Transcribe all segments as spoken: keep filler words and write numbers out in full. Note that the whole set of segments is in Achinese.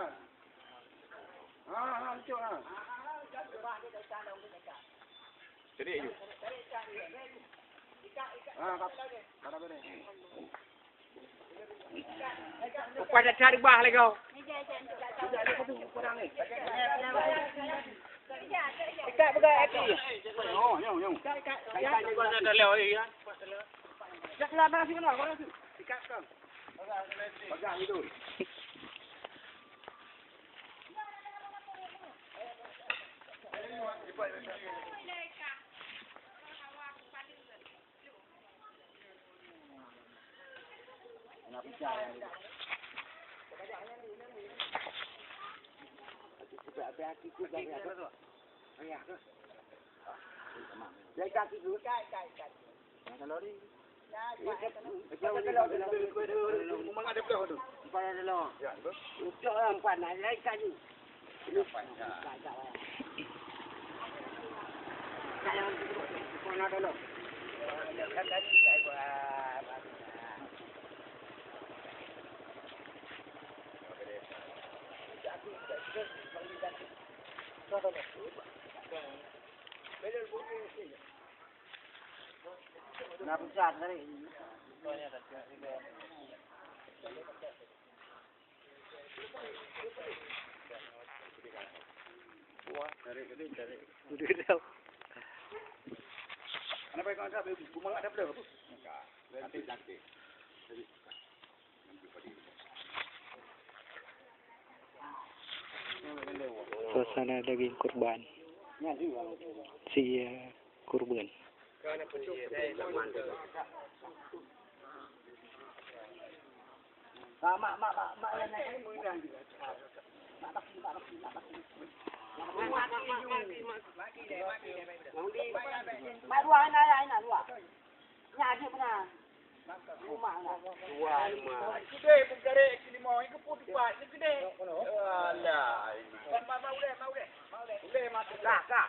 Ha, ha, lucu, ha. Cedek je. Ha, kap-, kata beri. Upah dah cari bah lagi kau. Ikat pegang api. Oh, nyong, nyong. Ikat, ikat, ikat. Ikat, ikat, ikat. Ikat, ikat, ikat. Ikat, ikat. Na pusat tadi. Wah, tarik, tarik, tarik. Udah tahu. Kenapa kau tak bumang ada berapa? Nanti, nanti. Suasana daging kurban. Sia kurban. Mak dua anak, anak dua. Nyan jeuet meunan. Rumah lah. Tuan mah. Gede pun gede kili mau, itu pun tuan, itu gede. Alah. Mak, mak, mak, uleh, mak, uleh. Mak, uleh. Uleh, mak, uleh. Dah, dah.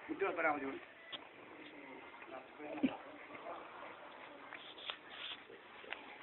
Betul, barang ujung.